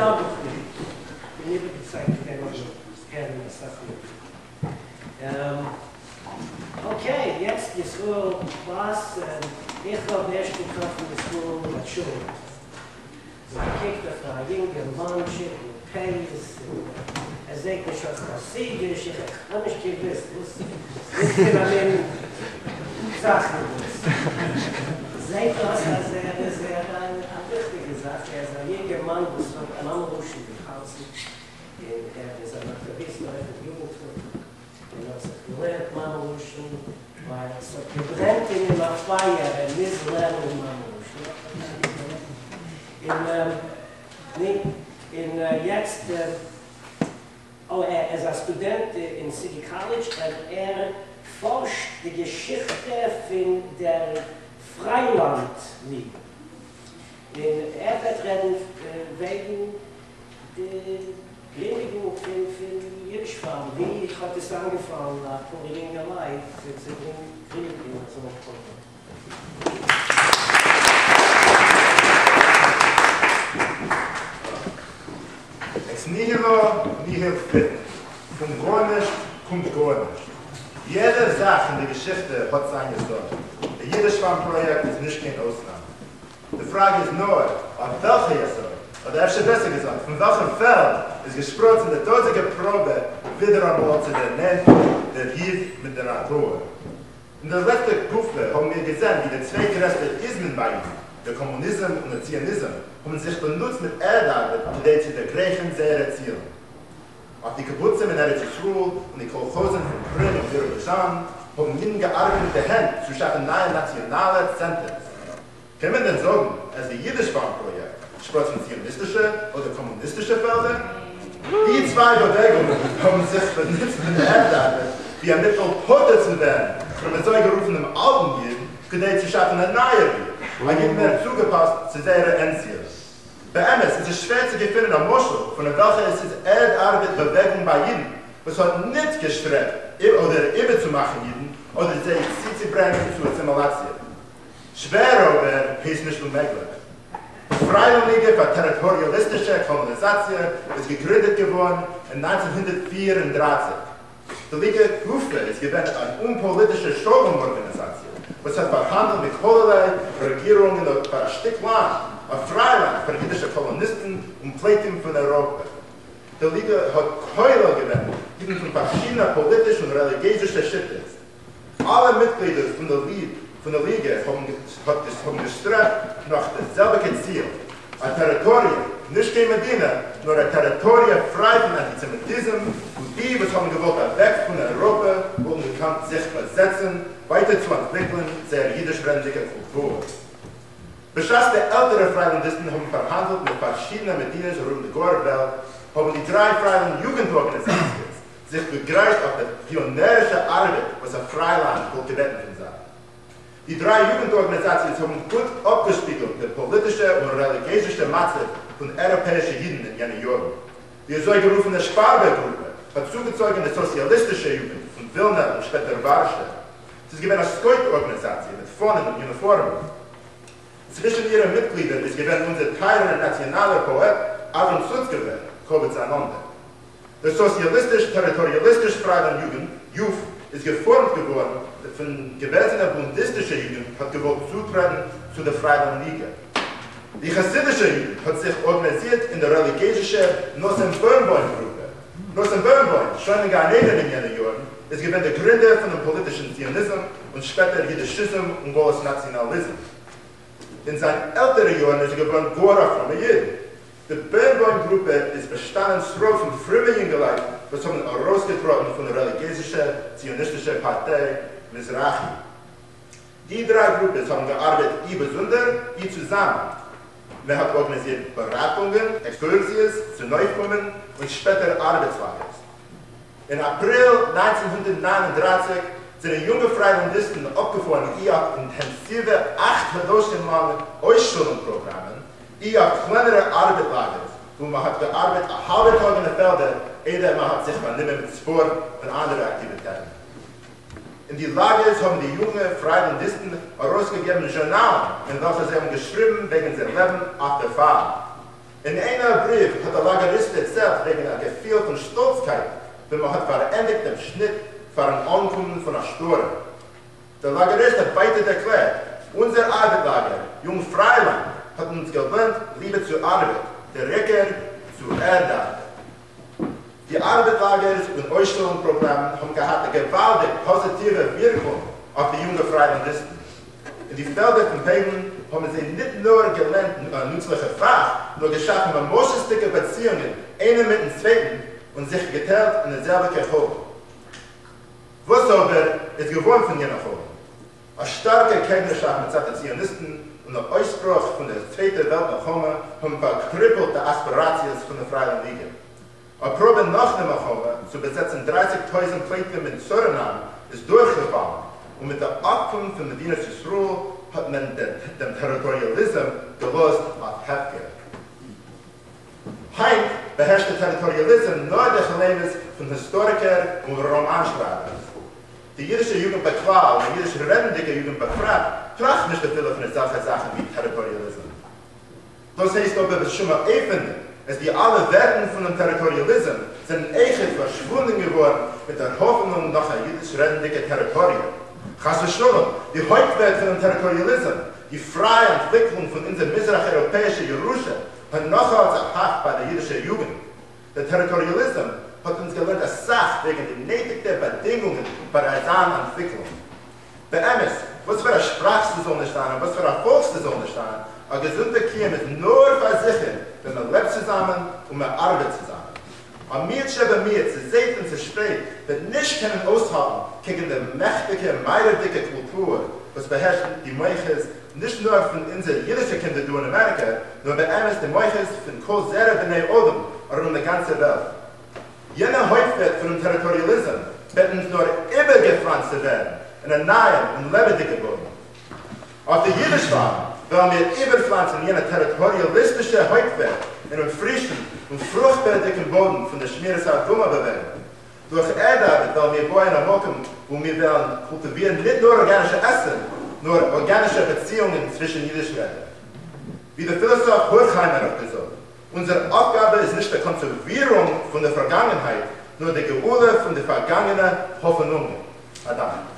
דארף איך נישט, כ'בין איבערגעצייגט קען מען הערן אסאך מער. אקעי, יעצט ישראל בלאס, איך האב ערשט געטראפן ישראל ביי טשולענט. זיך געקוקט אויף א יונגערמאנטשיק מיט פאות און ער זעהט נישט אויס חסידיש, איך האב נישט געוויסט וואס פון א מין זאך איז דאס, זעהט אויס אז ער איז זייער א וויכטיגע זאך, ער איז א יונגערמאן וואס האט א מאמע לשון אין הארצן און ער איז אן אקטיוויסט אויך אין יוגנט און האט זיך געלערנט מאמע לשון ווייל עס האט געברענט אין אים א פייער ער מוז לערנען מאמע לשון. און נו, און יעצט, או ער איז א סטודענט אין סיטי קאלעדזש און ער פארשט די געשיכטע פון דער פריילאנד ליגע. און ער וועט רעדן וועגן די גרינדונג פון יידיש פארם, ווי האט עס איינגעפאלן אפאר יונגעלייט צו גרינדן אזא פראגראם. עקס ניהילא ניהיל פיט, פון גארנישט קומט גארנישט. יעדע זאך אין די געשיכטע האט זיין יסוד. די יידיש פארם פראיעקט איז נישט קיין אויסנאם. די פראגע איז נאר, אויף וועלכע יסוד, אדער אפשר בעסער געזאגט, פון וועלכן פעלד איז געשפראצן די דאזיגע פראבע ווידעראמאל צו דערנענטערן דער איד מיט דער נאטור? אין דער לעצטער תקופה האבן מיר געזען ווי די צוויי גרעסטע איזמען ביי אידן, דער קאמוניזם און דער ציוניזם, האבן זיך באנוצט מיט ערד-ארבעט כדי צו דערגרייכן זייערע צילן. אויף די קיבוצים אין ארץ ישראל און די קאלכאזן פון קרים און ביראביזשאן האבן אידן געארבעט מיט די הענט צו שאפן נייע נאציאנאלע צענטערס. קען מען דען זאגן אז די יידיש פארם פראיעקט שפראצט פון ציוניסטישע אדער קאמוניסטישע פעלדער? די צוויי באוועגונגען האבן זיך באנוצט מיט די ערד-ארבעט ווי א מיטל פטור צו ווערן פונעם אזוי גערופענעם אלטן איד כדי צו שאפן א נייער איד, א איד מער צוגעפאסט צו זייערע ענדצילן. באמת איז עס שווער צו געפינען א משל פון וועלכע עס איז ערד-ארבעט באוועגונג ביי אידן וואס האט ניט געשטרעבט אדער איבערצומאכן אידן אדער זיי צוצוברענגען צו אסימילאציע. שווער אבער הייסט נישט אוממעגליך. די פריילאנד ליגע פאר טעריטאריאליסטישע קאלאניזאציע איז געגרינדעט געווארן אין 1934. די ליגע גופא איז געווען אן אומפאליטישע שלום ארגאניזאציע וואס האט פארהאנדלט מיט כלערליי רעגירונגען פאר א שטיק לאנד, א פריילאנד פאר אידישע קאלאניסטן און פליטים פון אייראפע. די ליגע האט כולל געווען אידן פון פארשידענע פאליטיש און רעליגיעזישע שיטות. אלע מיטגלידער פון די פון די ליגע האבן האבן געשטרעבט נאך די זעלביגע ציל, א טעריטאריע, נישט קיין מדינה, נאר א טעריטאריע פריי פון אנטיסעמיטיזם, וואו די וואס האבן געוואלט אוועק פון אייראפע וואלטן געקאנט זיך באזעצן, ווייטער צו אנטוויקלען זייער אידיש-רעדנדיגע קולטור. בשעת די עלטערע פריילאנדיסטן האבן פארהאנדלט מיט פארשידענע מדינות ארום די גארער וועלט, האבן די דריי פריילאנד יוגנט ארגאניזאציעס זיך געגרייט אויף די פיאנערישע ארבעט וואס א פריילאנד וואלט געבעטן פון זיי. די דריי יוגנט ארגאניזאציעס האבן גוט אפגעשפיגלט די פאליטישע און רעליגיעזישע מצב פון אייראפעאישע אידן אין יענע יארן. די אזוי גערופענע שפארבער גרופע האט צוגעצויגן די סאציאליסטישע יוגנט פון ווילנע און שפעטער ווארשע. ס'איז געווען א סקויט ארגאניזאציע מיט פאנען און יוניפארמען. צווישן אירע מיטגלידער איז געווען אונזער טייערער נאציאנאלער פאעט אברהם סוצקעווער, כבוד זיין אנדענק. דער סאָציאַליסטיש-טעריטאָריאַליסטיש פֿרײַלאַנד יוגנט, יוף, איז געפֿאָרמט געוואָרן פֿון געוועזענע בונדיסטישע יוגנט האָט געוואָלט צוטרעטן צו דער פֿרײַלאַנד ליגע. די חסידישע יוגנט האָט זיך אָרגאַניזירט אין דער רעליגיעזישער נתן בירנבוים גרופּע. נתן בירנבוים, שוין אין גן-עדן אין יענע יאָרן, איז געווען דער גרינדער פֿונעם פּאָליטישן ציוניזם און שפּעטער ייִדישיזם און גלות-נאַציאָנאַליזם. אין זײַן עלטערע יאָרן איז ער געוואָרן גאָר אַ פֿרומער ייִד. די בירנבוים גרופע איז באשטאנען ס'רוב פון פרומע יונגעלייט וואס האבן ארויסגעטראטן פון די רעליגיעזישע ציוניסטישע פארטיי מזרחי. די דריי גרופעס האבן געארבעט אי באזונדער אי צוזאמען. מען האט ארגאניזירט באראטונגען, עקסקורסיעס, צונויפקומען און שפעטער ארבעטס-לאגערס. אין אפריל 1939 זענען יונגע פריילאנדיסטן אפגעפארן אי אויף אינטענסיווע אכט חדשים לאנגע אויסשולונג פראגראמען, אי אויף קלענערע ארבעט לאגערס וואו מען האט געארבעט א האלבע טאג אין די פעלדער איידער מען האט זיך פארנומען מיט ספארט און אנדערע אקטיוויטעטן. אין די לאגערס האבן די יונגע פריילאנדיסטן ארויסגעגעבן זשורנאלן אין וועלכע זיי האבן געשריבן וועגן זייער לעבן אויף דער פארם. אין איין בריוו האט א לאגעריסט דערציילט וועגן א געפיל פון שטאלצקייט ווען מען האט פארענדיגט דעם שניט פאר'ן אנקומען פון א שטורעם. דער לאגעריסט האט ווייטער דערקלערט, אונזער ארבעט-לאגער, יונג-פריילאנד, האט אונז געלערנט ליבע צו ארבעט, דער עיקר, צו ערד-ארבעט. די ארבעט-לאגערס און אויסשולונג פראגראמען האבן געהאט א געוואלדיג פאזיטיווע ווירקונג אויף די יונגע פריילאנדיסטן. אין די פעלדער פון פוילן האבן זיי ניט נאר געלערנט א נוצליכע פאך, נאר געשאפן ממשות'דיגע באציאונגען איינער מיטן צווייטן און זיך געטיילט אין די זעלביגע חלום. וואס אבער איז געווארן פון יענע חלום? א שטארקע קעגנערשאפט מצד די ציוניסטן און דער אויסברוך פון דער צווייטער וועלט מלחמה האבן פארקריפלט די אספיראציעס פון די פריילאנד ליגע. א פראבע נאך דער מלחמה צו באזעצן 30,000 פליטים אין סורינאם איז דורכגעפאלן, און מיט דער אויפקום פון מדינת ישראל האט מען דעם טעריטאריאליזם געלאזט אויף הפקר. היינט באהערשט דער טעריטאריאליזם נאר די חלומות פון היסטאריקער און ראמאן שרייבערס. די אידישע יוגנט בכלל און די אידיש רעדנדיגע יוגנט בפרט טראכט נישט אפילו פון אזעלכע זאכן ווי טעריטאריאליזם. דאס הייסט אבער בשום אופן ניט אז די אלע ווערטן פונעם טעריטאריאליזם זענען אויכעט פארשוואונדן געווארן מיט דער האפענונג נאך א אידיש רעדנדיגע טעריטאריע. חס ושלום, די הויפט ווערט פונעם טעריטאריאליזם, די פרייע אנטוויקלונג פון אונזער מזרח אייראפעאישע ירושה, האט נאך אלץ א האפט ביי דער אידישער יוגנט. דער טעריטאריאליזם האט אונז געלערנט א סך וועגן די נויטיגע באדינגונגען פאר אזאן אנטוויקלונג. באמת, וואס פאר א שפראך ס'זאל נישט זיין און וואס פאר א פאלק ס'זאל נישט זיין, א געזונטער קיום איז נאר פארזיכערט ווען מען לעבט צוזאמען און מען ארבעט צוזאמען. א מיעוט שבמיעוט, צעזייט און צעשפרייט, וועט נישט קענען אויסהאלטן קעגן דער מעכטיגער מערבדיקער קולטור וואס באהערשט די מוחות נישט נאר פון אונזער אידישע קינדער דא אין אמעריקע, נאר באמת די מוחות פון כל זרע בני אדם ארום די גאנצע וועלט. יענע הויפט-ווערט פונעם טעריטאריאליזם בעט אונז נאר איבערגעפלאנצט צו ווערן אין א נייעם און לעבעדיגע באדן. אויף די אידיש פארם וועלן מיר איבערפלאנצן יענע טעריטאריאליסטישע הויפט-ווערט אינעם פרישן און פרוכטבערדיגן באדן פון דער שמירת האדמה באוועגונג. דורך ערד-ארבעט וועלן מיר בויען א מקום וואו מיר וועלן קולטיווירן ניט נאר ארגאנישע עסן, נאר ארגאנישע באציאונגען צווישן אידיש-רעדער. ווי דער פילאסאף הורכהיימער האט געזאגט, אונזער אויפגאבע איז נישט די קאנסערווירונג פון דער פארגאנגענהייט, נאר די גאולה פון די פארגאנגענע האפענונגען. א דאנק.